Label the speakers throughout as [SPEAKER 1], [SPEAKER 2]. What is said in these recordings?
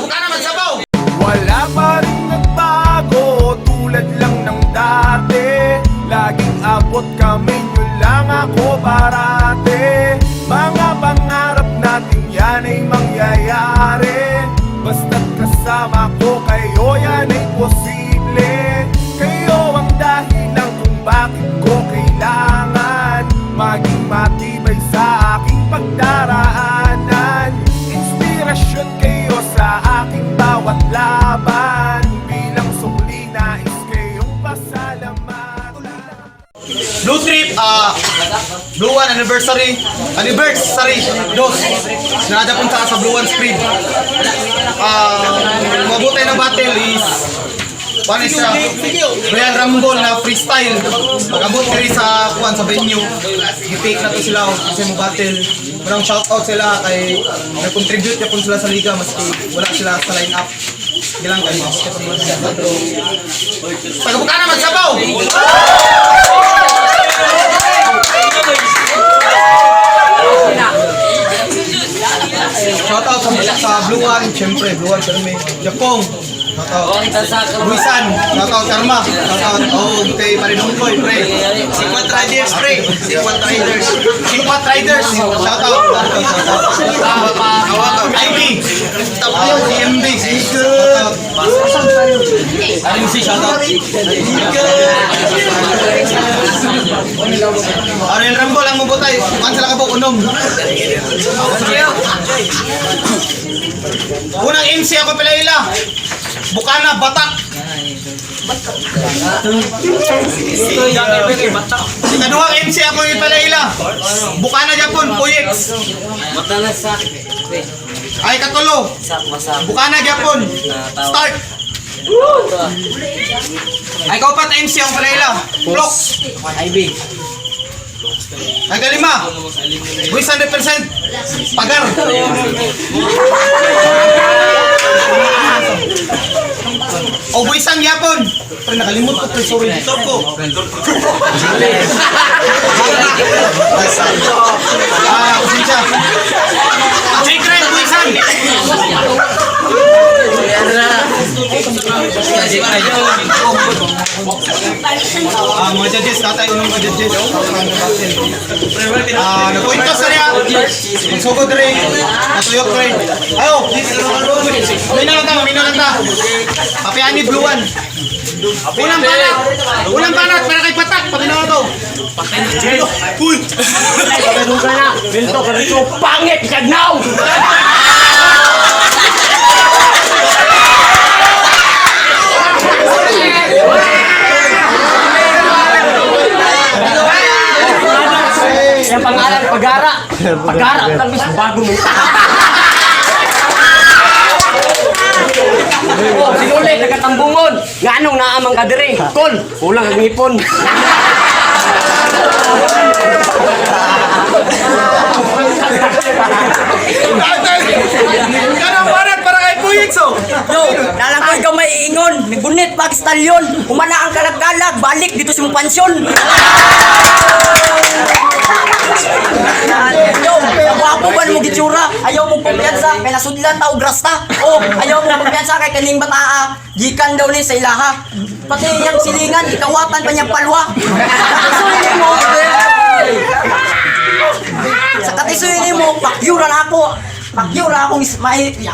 [SPEAKER 1] Taga naman sabaw.
[SPEAKER 2] Wala pa rin nagbago, tulad lang ng dati. Laging abot kami nyo lang ako parate. Mga pangarap natin yan ay mangyayari. Basta't kasama ko kayo, yan ay posible. Kayo ang dahilan kung bakit ko kailangan maging matibay sa aking pagdaraanan. Inspirasyon kayo sa aking bawat laban. Bilang sukli, nais kayong pasalamatan.
[SPEAKER 1] Blue Trip, Blue One Anniversary, Anniversary, dos. Naada punta ka sa Blue One Spread. Mabutay na battle is paano siya? Royal Rumble na freestyle. Pag-abot kiri sa kuan sa venue, gi-take na to sila oh, kasi mo battle. Unang shout out sila kay nag-contribute yapon sila sa liga maski wala sila sa line up. Gilang kay Tagabuka naman sabaw. Shout out sa Blue One, syempre Blue One pero may Japong. Shout out. Buisan, shout out Karma. Shout out oh kay Marinungkoy, pre. Sikwat Riders, pre. Sikwat Riders. Sikwat Riders. Shout out. Shout out. IB. CMB. Shout out. RMC, shout out. Ariel Rumble ang mabutay. Kuan sila ka po unom. Unang MC ako pala ila. Bukana Batak. Ikaduhang MC ako pala ila. Bukana Japon, Puyex. Ay katulo. Bukana Japon. Start. Ay kaupat MC ako pala ila. Flox.
[SPEAKER 3] IB.
[SPEAKER 1] Ay kalima. Buwis 100%. Pagar. O buwisang yapon. Pre nakalimot ko pre sorry editor ko. Ah, pasensya. Jake Ren, buwisan. Ah, mga judges, tatay unang mga judges. Ah, nagkwento sa niya. Magsugod rin. Natuyok rin. Ayo. Mina lang ta, mina lang ta. Papiani blue one. Unang banat. Unang banat para kay Patak. Paminaw na to. Uy!
[SPEAKER 3] Ka na. Bilto ka rito. Pangit ka now! Yung pangalan, Pagara. Pagara, talbis, bago mo. Oh, sinuli, nagatambungon. Nga anong naamang kadiri? Kol, kulang ang ngipon.
[SPEAKER 1] Kanang banat para kay Puyitso.
[SPEAKER 4] Yo, nalang ko ikaw may iingon. Nagbunit pag stalyon. Humana ang kalag-kalag. Balik dito sa mong pansyon. Yo, gwapo ba mo gitsura? Ayaw mo kumpiyansa kay nasudlan ta og rasta. Oh, ayaw mo kumpiyansa kay kaning bataa. Gikan daw ni sa ilaha. Pati iyang silingan, ikawatan pa niyang palwa. Katisoy mo. Sa katisoy nimo, pakyura na ako. Pakyura akong ismay. Yo!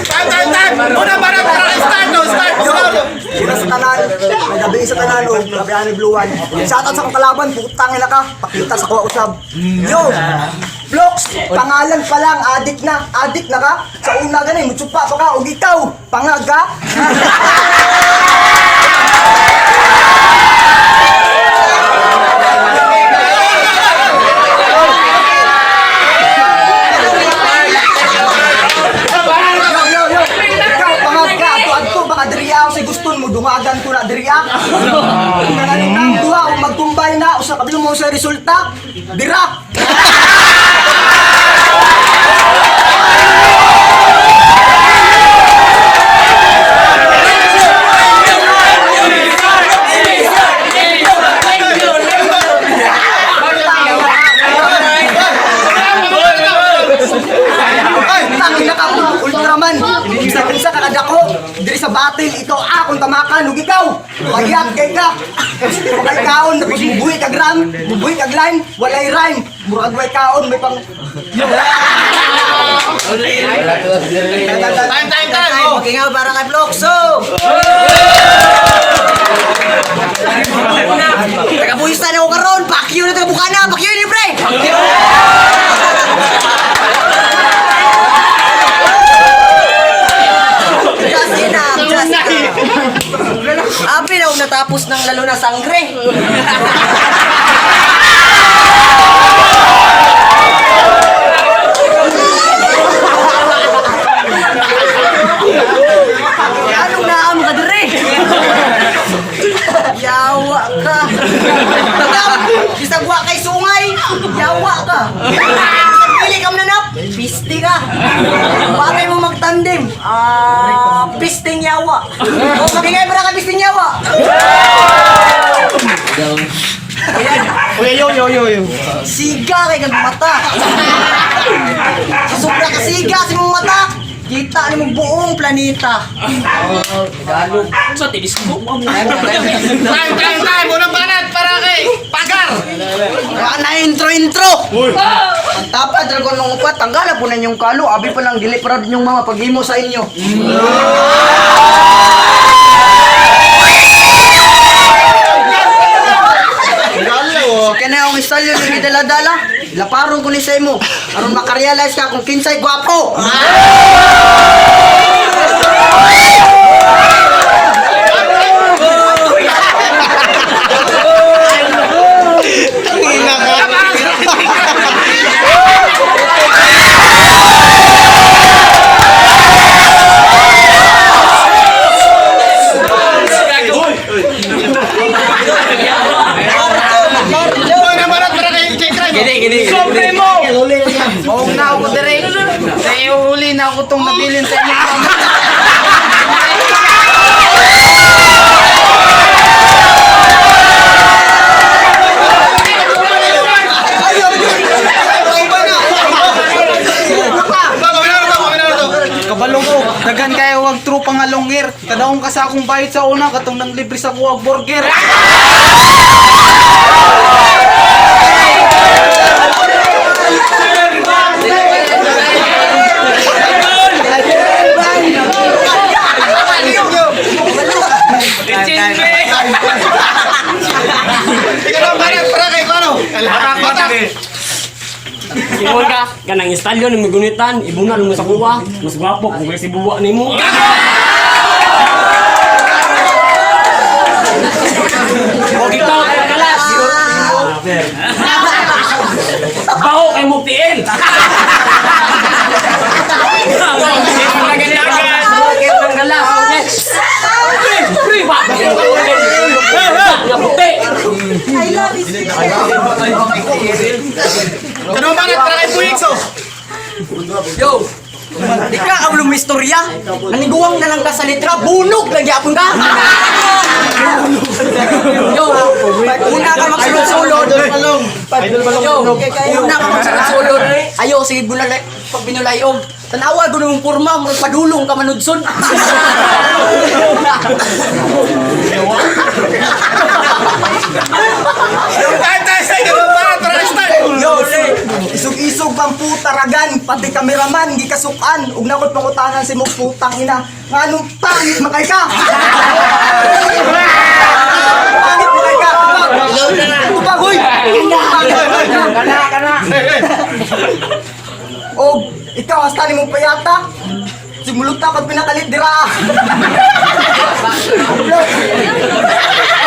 [SPEAKER 1] Time, time, time! Unang banat para kay Start. No, start.
[SPEAKER 4] Yo! Una sa tanan, may gabi sa tanan, oh, gabi ani Blue One. Shoutout sa akong kalaban, putang ina ka, pakita sa kuha usab. Yo! Blocks, pangalan pa lang, adik na, adik na ka. Sa una gani, mutsupa pa ka, ug ikaw, pangag ka. Yo, yo, yo. Ikaw, pangag ka, adto, adto, baka diri ako sa guston mo, dungagan ko na diri ah. Kananing nang duha, ug magtumbay na, usa kabilo mo sa resulta, dira. Ug ikaw, pagyak kay ka. Walay kaon, tapos mubuhi kag ram, mubuhi kag lime, walay rhyme. Murag way kaon, may pang.
[SPEAKER 1] Time, time, time! Oh.
[SPEAKER 4] Magingaw para kay Floxo! Tagabuhista na ako karon, pakyo na taga bukana, pakyo ni pre! Pakyo! Just enough, just enough. Abi na akong natapos ng lalo na sangre. Anong naam ka dire? Yawa ka. Bisag wa kay sungay. Yawa ka. Bisag pili ka mananap. Pisti ka. Bagay mo magtandem. Ah, pisting yawa. O magingay para ka pisting yawa.
[SPEAKER 1] Uy, yo, yo, yo, yo.
[SPEAKER 4] Siga kay kag mata. Sa sobra ka siga sa imong mata. Kita ni mong buong planeta. Tagalog.
[SPEAKER 3] Sa telescope.
[SPEAKER 1] Time, time, time! Unang banat para kay Pagar!
[SPEAKER 4] Wala na intro intro. Ang tapad dragon mong upat, tanggala po na inyong kalo, abi pa lang dili proud inyong mama paghimo sa inyo. Kaya na akong istalyo yung gidala-dala, laparon ko ni sa imo. Aron makarealize ka kung kinsay gwapo.
[SPEAKER 1] Unang banat para kay J. Crime.
[SPEAKER 3] Gini, gini.
[SPEAKER 5] Sobre mo! Huwag na ako dire. Sa huli na ako itong nabilin sa inyo. Kabalo ko, daghan kayo wag tropa nga longer. Kadaong ka sa akong bayad sa una, katong nang libre sa kuwag burger.
[SPEAKER 1] Ikaw banat para kay Kano. Batak.
[SPEAKER 3] Ingon ka, kanang istalyon ng gunitan, ibunal mo sa kuwa, mas gwapo kung kay si buwa nimo. O ikaw kay kalas. Baho kay mo tiil. Bakit ng galas? Pre, pre, ba? Nga puti.
[SPEAKER 4] I love you.
[SPEAKER 1] Kanong banat para kay Puigso.
[SPEAKER 4] Yo! Di ka ang lumistorya. Naniguwang na lang ka sa litra, bunog lang yapon ka. Yo, una ka magsulod-sulod. Yo, una ka magsulod-sulod. Ayo, sige bunalay, pag binulayog. Tanawa ko nung porma, murag padulong ka manudson.
[SPEAKER 1] Time, time, time! Kanong banat para kay Stan.
[SPEAKER 4] Yo, isog-isog pang putaragan, pati kameraman, gikasukan, ug nakot pangutanan si mong putang ina. Nganong pangit makay ka? Pangit makay ka? Tubag, hoy! Kana, kana. Og ikaw hasta ni mong payata. Simulot ta pag pinakalit dira.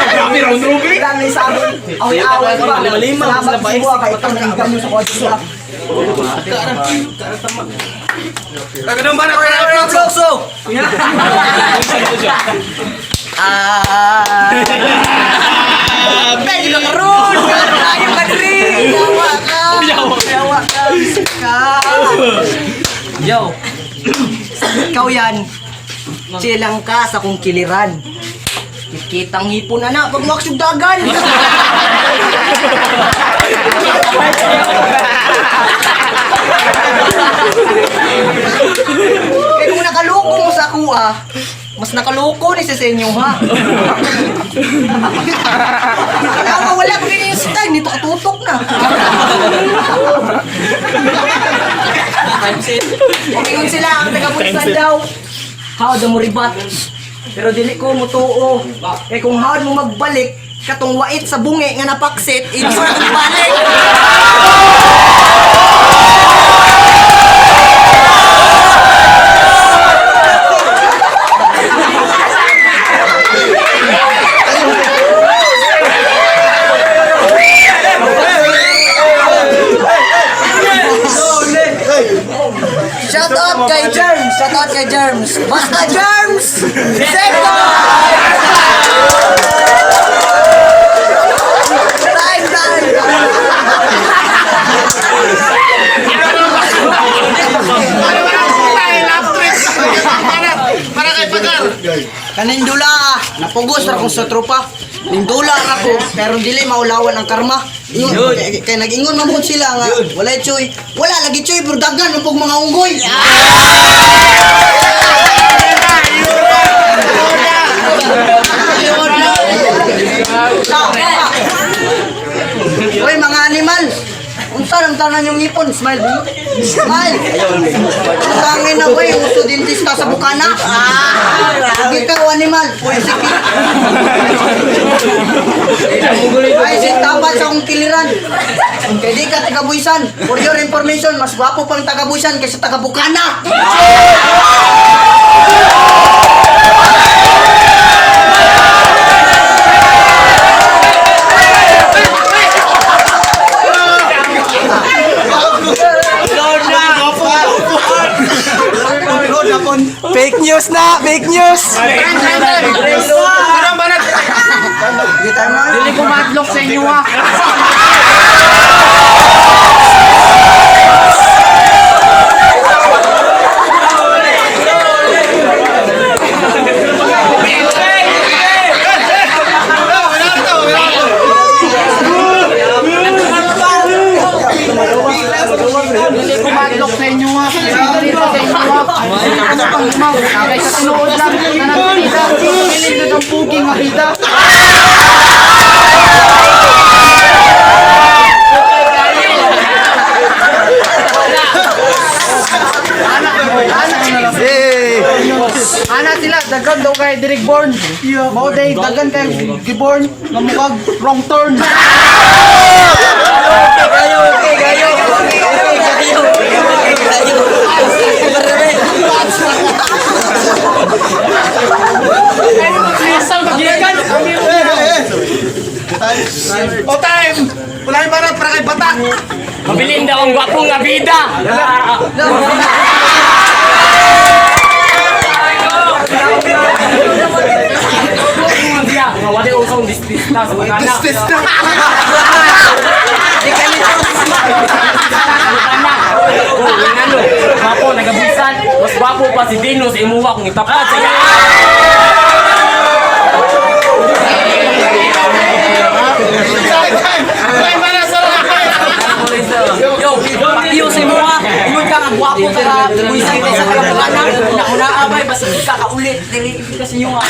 [SPEAKER 5] Grabe, round robin.
[SPEAKER 4] Ilan sa amin. Away-away pa. Salamat sa buwa kay ikaw nangigan mo sa kotse.
[SPEAKER 1] Kanong banat para kay Floxo.
[SPEAKER 4] Floxo! Ah. Pwede ka karon! Tayo ka diri! Yawa ka! Yawa ka! Ka! Yo! Ikaw yan. Chilang ka sa kong kiliran. Kitang hipon na na pag maksugdagan. Kaya kung nakaloko mo sa kuha, mas Mas nakaloko ni sa inyo ha. Wala, wala ko yung style nito katutok na. Umingon sila ang taga-Bulisan daw. How the muribat. Pero dili ko mutuo. Kay kung hawd mo magbalik, katong wait sa bungi nga napaksit, ibig na itong balik. Shout out kay Germs! Shout out kay Germs! Basta Germs! Second! Time, time!
[SPEAKER 1] Para kay Pagar.
[SPEAKER 4] Kanindula ah, napugos ra ko sa tropa. Nindula ra ko, pero dili maulawan ang karma. Ingon, kay nag-ingon man pud sila nga walay choy. Wala lagi choy pero daghan man pug mga unggoy. Hoy mga animal. Unsa lang tanan yung ngipon? Smile. Smile. Tangin na boy, uso dentista sa bukana. Ah, ikaw animal. Uy, sige. Ay, si tapat sa akong kiliran. Kay di ka taga-Buisan. For your information, mas gwapo pang taga-Buisan kaysa taga-Bukana.
[SPEAKER 5] Fake news na! Fake news!
[SPEAKER 1] Parang banat.
[SPEAKER 4] Sige, time na.
[SPEAKER 5] Dili ko madlok sa inyo ha. Dili ko madlok sa inyo ha. Dili ko sa inyo ha. Ano pang imaw? Kay sa tinuod lang. Tanang bida. Pilit na ng pugi nga bida. Ana sila, daghan daw kay Derek Born. Mao day daghan kay giborn nga mukhang wrong turn.
[SPEAKER 4] Kayo, okay, kayo. Okay, kayo. Okay, kayo.
[SPEAKER 1] O time. Wala yung banat para kay Batak.
[SPEAKER 3] Mabilin daw ang gwapo nga bida. Nga wala usong distista sa mga anak.
[SPEAKER 1] Distista.
[SPEAKER 4] Di kami
[SPEAKER 3] Oh, yung ano, gwapo nagabusan, mas gwapo pa si Dino sa imuwa kung itapat sa iya.
[SPEAKER 1] Time, time. Wala yung banat sa
[SPEAKER 4] Yo, pakiyo sa imo ha. Ingon ka nga gwapo ka ha. Buisan ka sa kalabana. Nauna abay basta di ka kaulit dili ka sa inyo ha.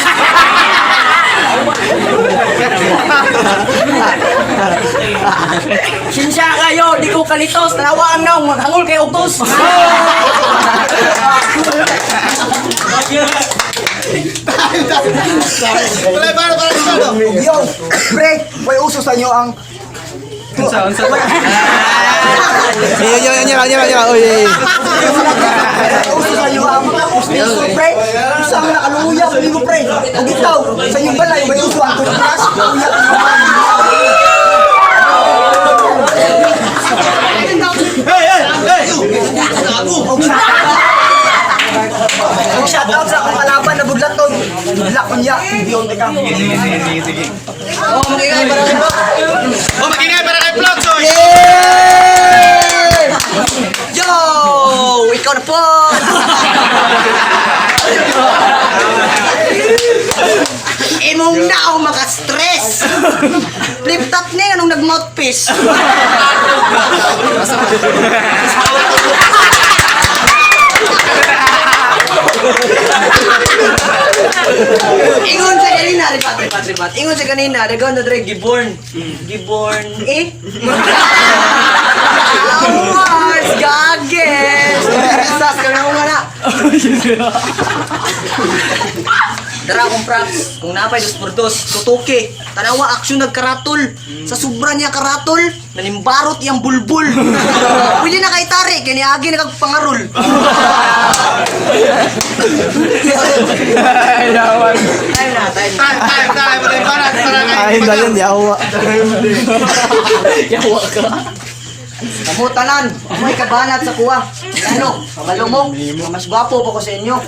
[SPEAKER 4] Sinsya kayo, di ko kalitos. Tanawa ang naong, maghangol kay ugtos.
[SPEAKER 1] Wala yung banat para kay Sado.
[SPEAKER 4] Yo, pre, may uso sa inyo ang
[SPEAKER 5] Yo, yo, yo, yo, yo, oy.
[SPEAKER 4] Uso sa inyo ang uso, pre. Usang nakaluya, amigo, pre. Ug ikaw, sa inyong balay, may uso ang toothbrush. Luya. Og shout out sa akong kalaban na budlaton. Budlak ko niya, hindi on ka. Oh, magingay para kay Vlog.
[SPEAKER 1] O magingay para kay Vlog, Soy.
[SPEAKER 4] Yeah! Yo! Ikaw na po! Imong na ako maka-stress! Flip top ni anong nag-mouthpiece?
[SPEAKER 6] Rebat, rebat. Ingon siya kanina, daghan na dre giborn. Giborn eh. Awas, gages. Sas ka na na. Dara akong props. Kung napay dos por dos, tutuki. Tanawa aksyon nagkaratol. Sa sobra niya karatol, nanimbarot iyang bulbul. Pwede na kay tari, kay niagi na kag pangarol. Time na, time na.
[SPEAKER 1] Time, time, time. Time, para, para.
[SPEAKER 4] Ay, dayon, yawa.
[SPEAKER 3] Yawa ka.
[SPEAKER 4] Kamo tanan, amoy kabanat sa kuwa. Ano, kabalo mo, mas gwapo pa ko sa inyo.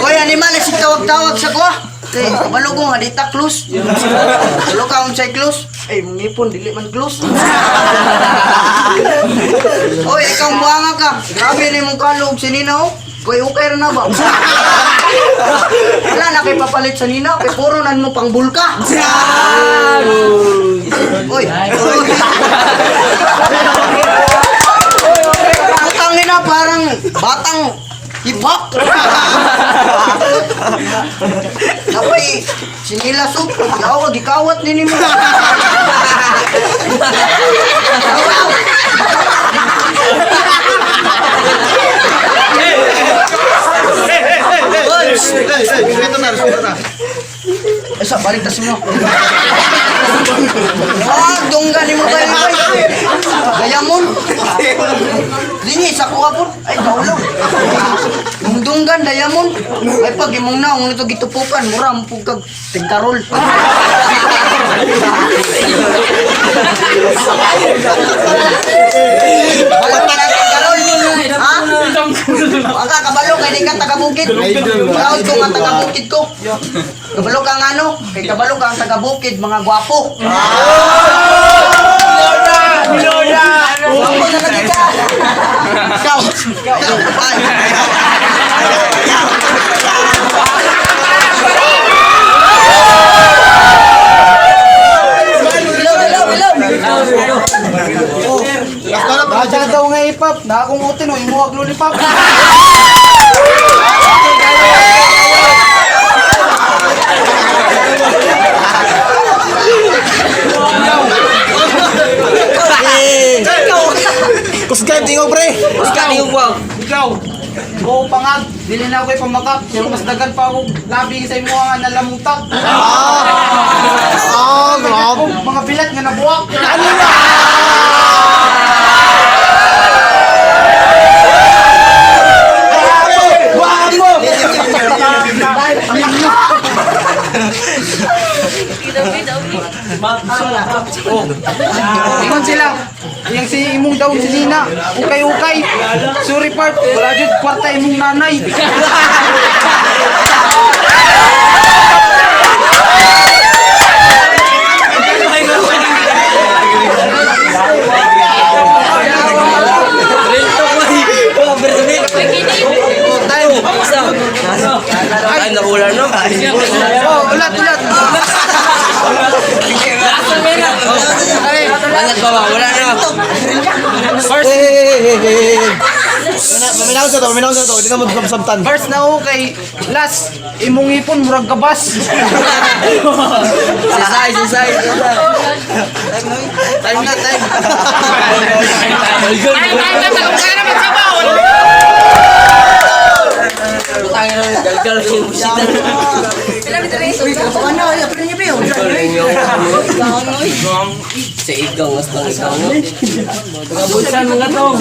[SPEAKER 4] Hoy, animal, tawag-tawag sa kuwa. Kay, kabalo ko nga, di ta close. Kabalo ka unsay close. Ay, mangipon, dili man close. Hoy, ikaw buwanga ka. Grabe ni mong kalog si Nina, oh. Koy, okay ra na ba? Wala na kay papalit sa Nina. Kay puro nan mo pang bulka. Oy. Putang nina parang batang hip hop. Napay sinila soup. Yaw gikawat nini mo.
[SPEAKER 1] Hey, hey, ito na, ito na.
[SPEAKER 4] Esa balik tas mo. Ah, dongga ni mo kayo. Gayamon. Lingi sa kuha po. Ay, kaulo. Mong dunggan, dayamon. Ay, pag imong naong nito gitupukan, mura mo pug kag tingkarol. Wala ka na tingkarol. Ha? Wala kabalo, kay di ka taga-bukid. Proud ko nga taga-bukid ko. Kabalo ka nga ano? Kay kabalo ka ang taga-bukid, mga gwapo. Gwapo na lagi ka. Ikaw. Ikaw. Bye. Ilaw, ilaw, ilaw.
[SPEAKER 5] Raja daw nga ipap, na akong utin o imuwag lollipop.
[SPEAKER 1] Kusgan, tingog pre.
[SPEAKER 5] Ikaw, oo pangag, dili na ako'y pamakak, pero mas dagan pa ako labi sa imo nga nalamutak.
[SPEAKER 1] Ah, grabe.
[SPEAKER 5] Mga bilat nga nabuwak.
[SPEAKER 1] Ano na? Grabe! Guwapo!
[SPEAKER 5] Ingon sila, iyang si imong daw si Nina, ukay-ukay. Sorry part, wala jud kwarta imong nanay. Oh, ulat, ulat.
[SPEAKER 1] Paminaw sa to, paminaw sa to. Hindi na magsabtan.
[SPEAKER 5] First na okay, last imong ipon murag gabas.
[SPEAKER 6] Sisay, sisay. Time na, time. Putangin na, galgal yung busita.
[SPEAKER 4] Ano, ano niya ba yun?
[SPEAKER 6] Sa ikaw, mas lang ikaw.
[SPEAKER 3] Bulsan mga tong.